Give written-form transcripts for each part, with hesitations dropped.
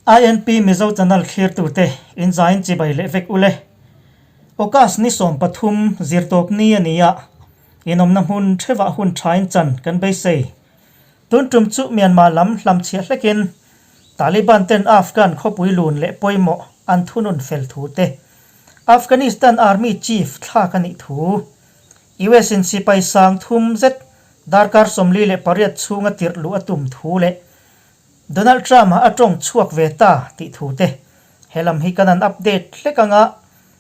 INP Mizo Channel thlirtute in zain chibai leh vek ule. August ni 13 zirtawp ni a ni a, inawmna hmun theuhah hun thain chan kan beisei. Tun tum chu Myanmar lam hlamchhiah hlekin Taliban ten Afghan khawpui lun leh pawimawh an thunun fel thu te, Afghanistan Army Chief thlak a nih thu, US in sipai sang thum zet darkar 48 chhunga tirh luh a tum thu leh Donald Trump-a a tawng chhuak ve ta tih thu te he lam hi kan han update hlek anga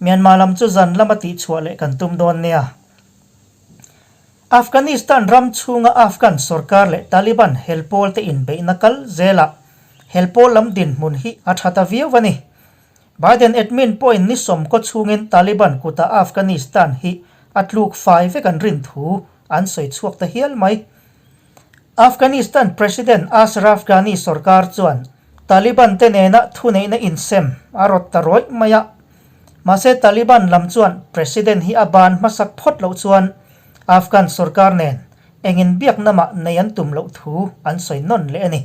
Myanmar lam chu zan lama tihchhuah leh kan tum dawn nia. Afghanistan ram chhunga Afghan sorkar leh Taliban helpawl te inbeihna kal zelah helpawl lam dinhmun hi a tha ta viau a ni. Biden admin pawhin ni sawmkaw chhungin Taliban kutah Afghanistan hi a tluk fai vek an rin thu an sawi chhuak ta hial mai. Afghanistan President Ashraf Ghani sorkar chuan Taliban te nena thuneihna insem a rawt ta rawih mai a. Mahse Taliban lam chuan President hi a ban hmasak phawt loh chuan Afghan sorkar nen engin biakna mah nei an tum loh thu an sawi nawn leh a ni.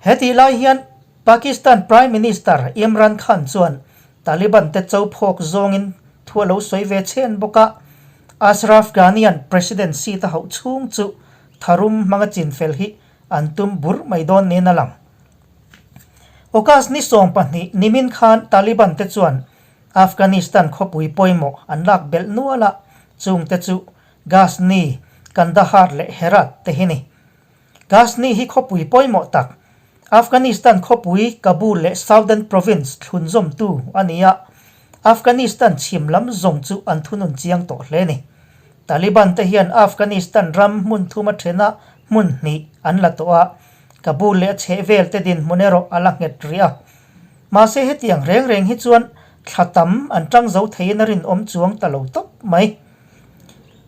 Hetih lai hian Pakistan Prime Minister Imran Khan chuan Taliban te cho phawk zawngin thu a lo sawi ve chhen bawk a, Ashraf Ghani-a'n President seat a hauh chhung chu tharum hmanga chinfel hi an tum bur mai dawn niin a lang. August ni 12 nimin khan Taliban te chuan Afghanistan khawpui pawimawh an lak belh nual a, chung te chu Ghazni, Kandahar leh Herat te hi ni. Ghazni hi khawpui pawimawh tak, Afghanistan khawpui Kabul leh Southern Province thlunzawmtu a ni a, Afghanistan chhim lam zawng chu an thunun chiang tawh hle a ni. Taliban te hian Afghanistan ram hmun thuma thena hmun hnih an la tawh a, Kabul leh a chhehvel te dinhmun erawh a la nghet rih a. Mahse hetiang reng reng hi chuan thla tam an tang zo theiin a rinawm chuang ta lo tawp mai.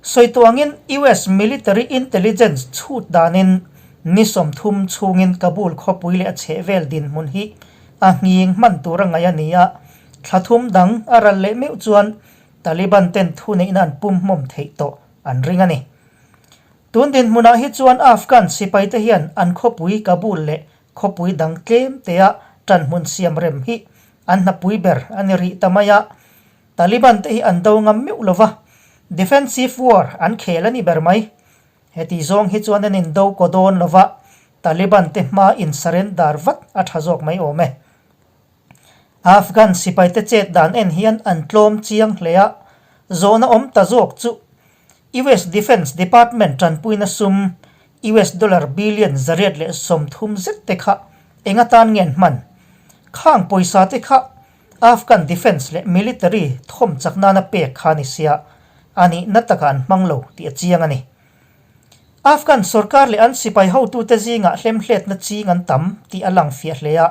Sawi tawh angin US Military Intelligence chhut danin ni 30 chhungin Kabul khawpui leh a chhehvel dinhmun hi a nghing hman tur a ngaih a ni a, thla thum dang a ral leh meuh chuan Taliban ten thuneihna an pumhmawm theih tawh an ring a ni. Tun dinhmunah hi chuan Afghan sipaite hian an khawpui Kabul leh khawpui dang tlem tea ṭanhmun siam rem hi an hnapui ber a ni rih ta mai a, Taliban te hi an do ngam meuh lo va, defensive war an khel a ni ber mai. Heti zawng hi chuan an indo kaw dawn lo va, Taliban te hma in surrender vat a tha zawk mai awm e. Afghan sipai te chet dan en hian an tlawm chiang hle a, zawhna awm ta zawk chu US Defense Department tanpuina sum US dollar billion 130 zet te kha eng atan nge an hman? Khang pawisa te kha Afghan defence leh military thawm chak nana pek kha a ni sia, a nihna takah an hmang lo tih a chiang a ni. Afghan sorkar leh an sipai hotute zingah hlemhletna ching an tam tih a lang fiah hle a,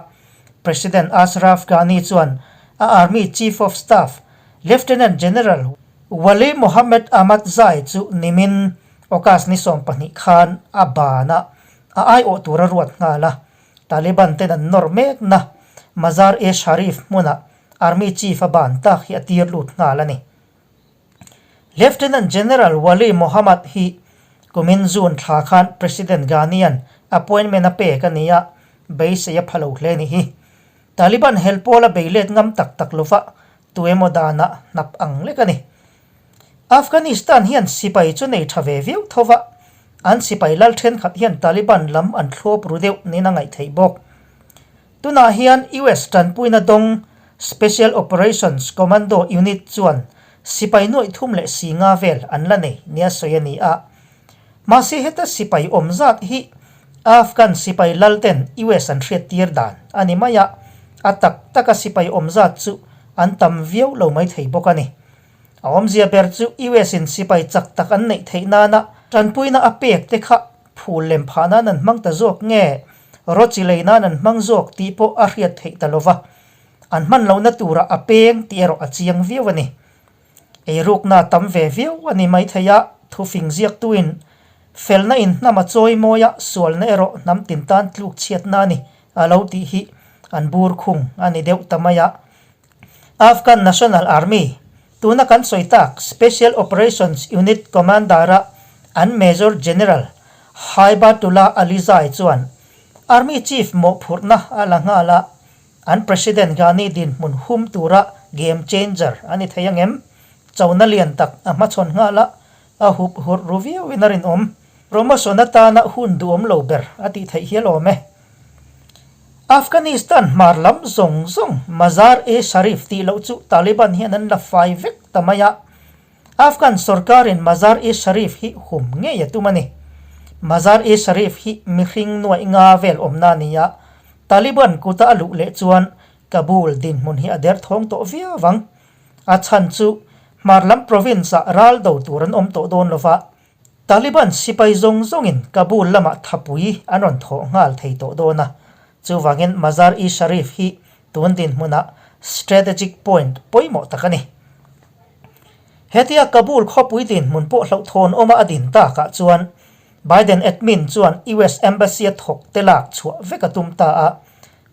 President Ashraf Ghani chuan a Army Chief of Staff Lieutenant General Wali Mohammad Ahmadzai chu nimin August ni 12 khan a ban a, a aiawh tur a ruat nghal a. Taliban ten an nawr mekna Mazar-e-Sharif hmunah Army Chief a ban tak hi a tir lut nghal a ni. Lieutenant General Wali Mohammad hi kumin June thla khan President Ghani-a'n appointment a pek a ni a, beisei a pha lo hle ni hi. Taliban hel pawl a bei let ngam tak tak lova tu emaw danah hnap ang lek a ni. Afghanistan hian sipai chu nei tha ve viau tho va, an sipai lal thenkhat hian Taliban lam an thlawp ru deuh niin a ngaih theih bawk. Tunah hian US tanpuina dawng Special Operations Commando Unit chuan sipai nuaih thum leh si nga vel an la nei nia sawi a ni a. Mahse heta sipai awm zat hi Afghan sipai lal ten US an hriattir dan a ni mai a, a tak taka sipai awm zat chu an tam viau lo mai thei bawk a ni. A awmzia ber chu US in sipai chak tak an neih theih nana tanpuina a pek te kha phul lem phah nan an hmang ta zawk nge rawchi lei nan an hmang zawk tih pawh a hriat theih ta lova, an hman lohna turah a peng tih erawh a chiang viau a ni. Eirukna tam ve viau a ni maithei a, thufing ziaktuin felna in hnam a chawi mawi a, sualna erawh hnam tin tan tluk chhiatna a ni a lo tih hi an bur khung a ni deuh ta mai a. Afghan National Army, tuna kan sawi tak Special Operations Unit Commander-a an Major General Haibatullah Alizai chuan Army Chief mawhphurhna a la nghal a. An President Ghani dinhmun hum tura game changer a ni thei ang em? Chona lian tak a hmachhawn nghal a, a hup hurh ru viauin a rinawm. Promotion atana hun duhawm lo ber a tih theih hial awm e. Afghanistan hmar lam zawng zawng Mazar-e-Sharif tih loh chu Taliban hian an la fai vek ta mai a. Afghan sorkarin Mazar-e-Sharif hi hum ngei a tum a ni. Mazar-e-Sharif hi mihring nuaih nga vel awmna a ni a, Taliban kuta a luh leh chuan Kabul dinhmun hi a derthawng tawh viau ang. A chhan chu hmar lam province-ah ral do tur an awm tawh dawn lo va, Taliban sipai zawng zawngin Kabul lamah thapui an rawn thawh nghal thei tawh dawn a. Chuvangin Mazar-e-Sharif hi tun dinhmunah strategic point pawimawh tak a ni. Hetia Kabul khawpui dinhmun pawh hlauhthawn awma a din takah chuan Biden admin chuan US Embassy a thawk te lak chhuah vek a tum ta a.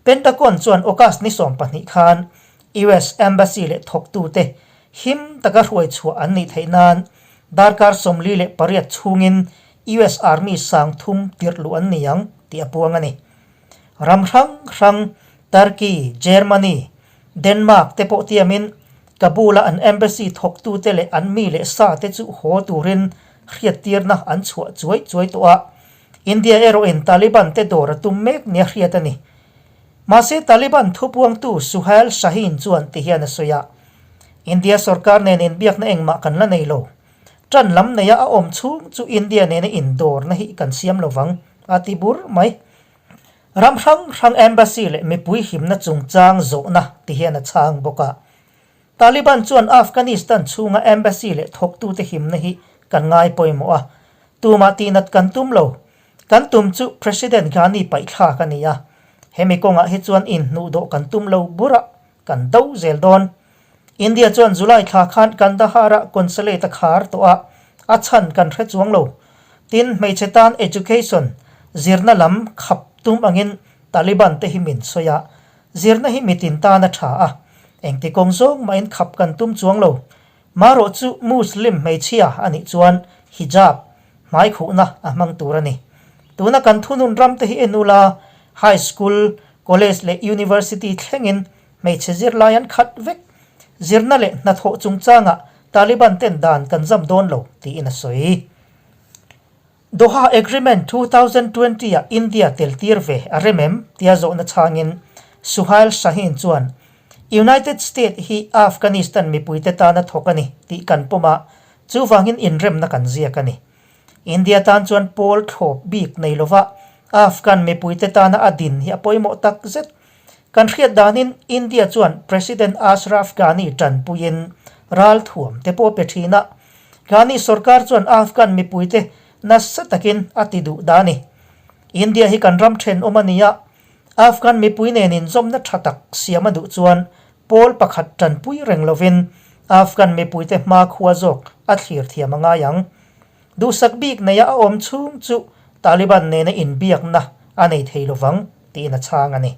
Pentagon chuan August ni 20 khan US Embassy leh thawktute him taka hruai chhuah an nih theih nan darkar 48 chhungin US Army sang thum tirh luh an ni ang tih a puang a ni. Ram hrang hrang Turkey, Germany, Denmark te pawh tiamin Kabul-a an embassy thawktute leh an mi leh sa te chu haw turin hriattirna an chhuah chuai chuai tawh a. India erawhin Taliban te dawr a tum mek nia hriat a ni. Mahse Taliban thupuangtu Suhail Shaheen chuan ti hian a sawi a, India sorkar nen inbiakna engmah kan la nei lo. Tan lam neia a awm chhung chu India nena indawrna hi kan siam lovang, a ti bur mai. Ram hrang hrang embassy leh mipui himna chungchang zawhna ti hian a chhang bawk a. Taliban chuan Afghanistan chhunga embassy leh thawktute himna hi kan ngai pawimawh a, tumah tihnat kan tum lo. Kan tum chu President Ghani paihthlak a ni a, hemi kawngah hi chuan inhnuhdawh kan tum lo bur a, kan do zel dawn. India chuan July thla khan Kandahar-ah consulate a khar tawh a, a chhan kan hre chuang lo. Tin, hmeichhe tan education, zirna lam, khap tum angin Taliban te hi min sawi a, zirna hi mitin tan a tha a, engti kawng zawng mahin khap kan tum chuang lo. Marawh chu Muslim hmeichhia a nih chuan hijab, hmaikhuhna, a hmang tur a ni. Tuna kan thunun ram te hi en ula, high school, college leh university thlengin Hmeichhe zirlai an khat vek. Zirna leh hnathawh chungchangah Taliban ten dan kan zam dawn lo, tiin a sawi. Doha Agreement 2020 ah India tel tir ve a rem em? tia zawhna chhangin Suhail Shaheen chuan, United State hi Afghanistan mipuite tana thawk a ni tih kan pawm a, chuvangin inremna kan ziak a ni. India tan chuan pawl thlawp bik nei lova Afghan mipuite tana a din hi a pawimawh tak zet. Kan hriat danin India chuan President Ashraf Ghani tanpuiin ralthuam te pawh pe thin a, Ghani sorkar chuan Afghan mipuite nasa takin a ti duh dah a ni. India hi kan ram thenawm a ni a, Afghan mipui nen inzawmna tha tak siam a duh chuan pawl pakhat tanpui reng lovin Afghan mipuite hmakhua zawk a thlir thiam a ngai ang. Duhsak bik neia a awm chhung chu Taliban nena inbiakna a nei thei lovang tiin a chhang a ni.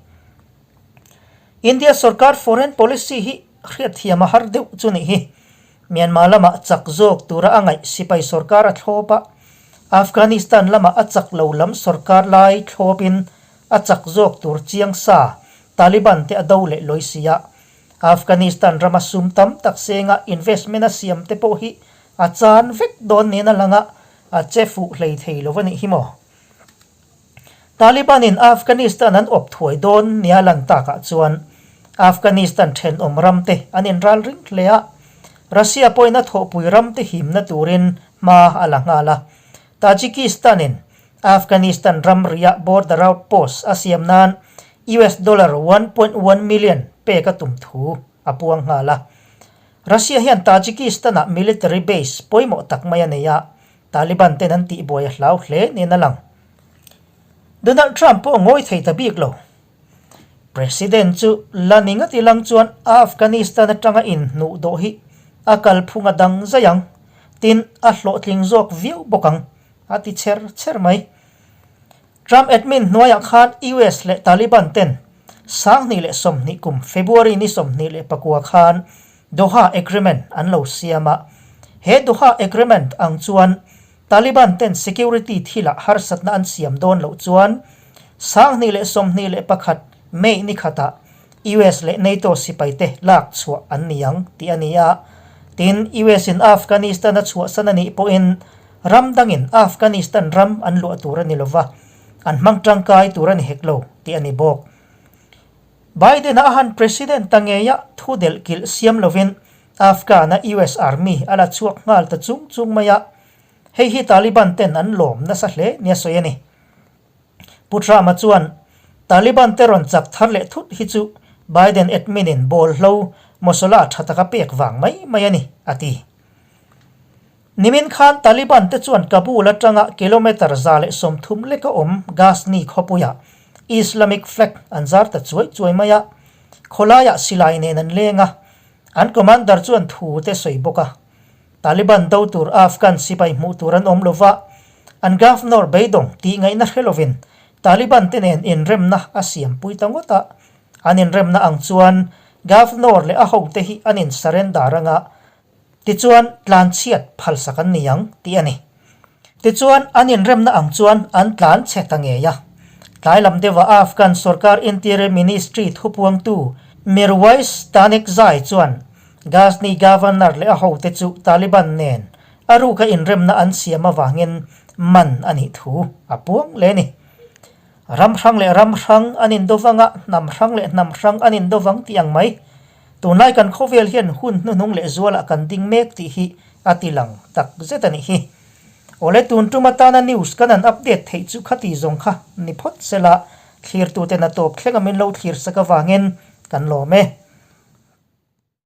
India sorkar foreign policy hi hriatthiam a har deuh chu nih hi. Myanmar lamah chak zawk tura a ngaih sipai sorkar a thlawp a, Afghanistan lamah a chak lo lam sorkar lai thlawpin a chak zawk tur chiang sa Taliban te a do leh lawi si a. Afghanistan rama sum tam tak senga investment a siam te pawh hi A chan vek dawn nen a lang a, a che fuh hlei thei lo a nih hi maw? Taliban-in Afghanistan an awp thuai dawn nia lan takah chuan Afghanistan thenawm ramte an inral ring hle a, Russia pawhin a thawhpui ramte himna turin hma a la nghal a. Tajikistan-in Afghanistan ramriah border outpost a siam nan US dollar 1.1 million pek a tum thu a puang nghal a. Russia hian Tajikistan-ah military base pawimawh tak mai a nei a, Taliban ten an tihbuai a hlau hle niin a lang. Donald Trump pawh a ngawi thei ta bik lo. President chu la ni ngati lang chuan Afghanistan atanga inhnuh dawh hi a kalphung a dang zai ang, tin a hlawhtling zawk viau bawk ang, a ti chher chher mai. Trump admin hnuaiah khan US leh Taliban ten 2020 kum February ni 29 khan Doha Agreement an lo siam a. He Doha Agreement ang chuan Taliban ten security thilah harsatna an siam dawn loh chuan 2021 May ni khatah US leh NATO sipaite lak chhuah an ni ang tih a ni a. Tin, US in Afghanistan a chhuahsan a nih pawhin ram dangin Afghanistan ram an luah tur a ni lova, an hmang tangkai tur a ni hek lo tih a ni bawk. Biden-a a han President ta ngeia thu delh kilh siam lovin Afghan-a US Army a la chhuak nghal ta chung chung mai a, hei hi Taliban ten an lawm nasa hle nia sawi a ni. Pu Trump-a chuan Taliban te rawn chak thar leh thut hi chu Biden admin-in bawlhlo mawsawla tha taka pek vang mai mai a ni, a ti. Nimin khan Taliban te chuan Kabul atanga kilometre 130 leka awm Ghazni khawpuiah Islamic flag an zar ta chuai chuai mai a, khawlaiah silai nen an leng a, an commander chuan thu te sawi bawk a. Taliban do tur Afghan sipai hmuh tur an awm lova, an governor beidawng tih ngaihna hre lovin Taliban te nen inremna a siampui ta ngawt a. An inremna ang chuan governor leh a hote hi an in surrender anga Tichuan, tlanchhiat phalsak an ni ang, tih a ni. Tichuan, an inremna ang chuan an tlan chhe ta ngei a. Tlai lam deuhah Afghan sorkar Interior Ministry thupuangtu Mirwais Stanekzai chuan Ghazni Governor leh a hote chu Taliban nen a ruka inremna an siam avangin man a nih thu a puang leh a ni. Ram hrang leh ram hrang an indo vang a, hnam hrang leh hnam hrang an indo vang tih ang mai. Tunlai kan khawvel hian hun hnuhnung leh zualah kan ding mek tih hi a ti lang tak zet a nih hi. Awle tun tum atana news kan han update theih chu khati zawng kha ni phawt sela, thlirtuten a tawp thleng a min lo thlir sak avangin kan lawm e.